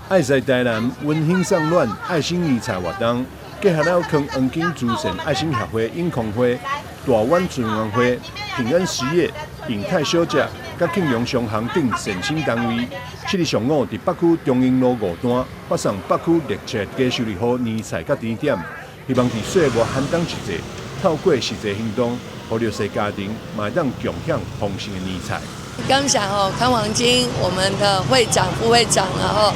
愛在台南溫馨送暖愛心年菜活動，結合了康黃金慈善愛心協會、永康會、大灣慈援會、平恩實業、永泰小食、佮慶隆商行等善心單位，7日上午佇北區中英路5段發送北區6尺低收入戶年菜佮甜點，希望佇歲末寒冬時節，透過實際行動，予弱勢家庭嘛會當共享豐盛的年菜。感謝吼康黃金，我們的會長、副會長，然後，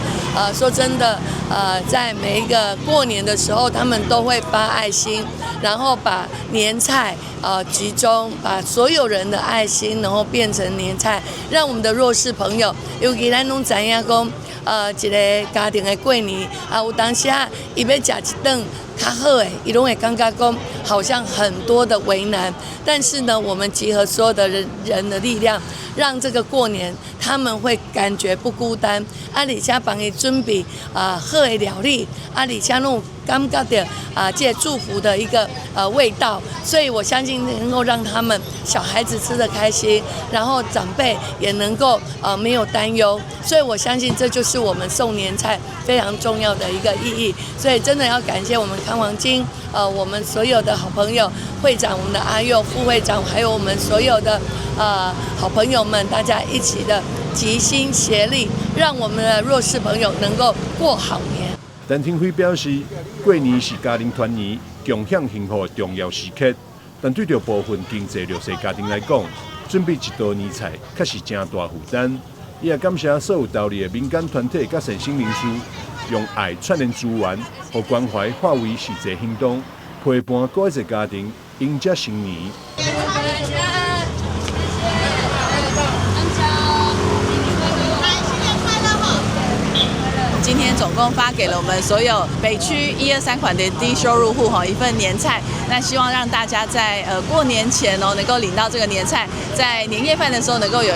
說真的，在每一個過年的時候，他們都會發愛心，然後把年菜集中，把所有人的愛心，然後變成年菜，讓我們的弱勢朋友，尤其咱攏知影講，一個家庭的過年，啊，有當時啊，伊欲食一頓較好的，伊攏會感覺講好像很多的為難，但是呢，我們集合所有的人的力量，讓這個過年他們會感覺不孤單，啊，而且幫伊準備啊好的料理，啊，而且攏有感覺著啊這個祝福的一個味道，所以我相信能夠讓他們小孩子吃得開心，然後長輩也能夠沒有擔憂，所以我相信這就是我們送年菜非常重要的一個意義，所以真的要感謝我們康黃金，我們所有的好朋友，會長，我們的阿佑副會長，還有我們所有的好朋友們，大家一起的齊心協力，讓我們的弱勢朋友能夠過好年。陳廷輝表示，過年是家庭團圓、共享幸福的重要時刻，但對著部分經濟弱勢家庭來講，準備一道年菜確實誠大負擔。伊也感謝所有投入的民間團體佮善心人士，用愛串聯資源，予關懷化為實際行動，陪伴閣一個家庭迎接新年。謝謝。新年快樂！今天總共發給了我們所有北區1、2、3款的低收入戶哈一份年菜，那希望讓大家在過年前哦能夠領到這個年菜，在年夜飯的時候能夠有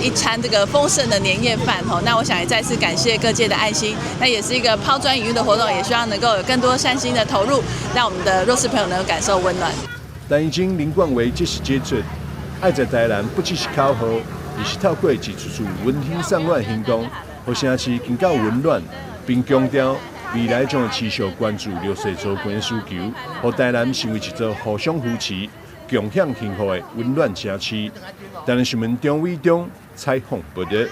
一餐這個豐盛的年夜飯哈。那我想也再次感謝各界的愛心，那也是一個拋磚引玉的活動，也希望能夠有更多善心的投入，讓我們的弱勢朋友能夠感受溫暖。陳醫生林冠維這時指出，愛在台南不只是口號，而是透過一次次溫馨送暖行動，予城市更加溫暖，並強調未來將會持續關注弱勢族群的需求，予台南成為一座互相扶持、共享幸福的溫暖城市。台南新聞張偉中採訪報導。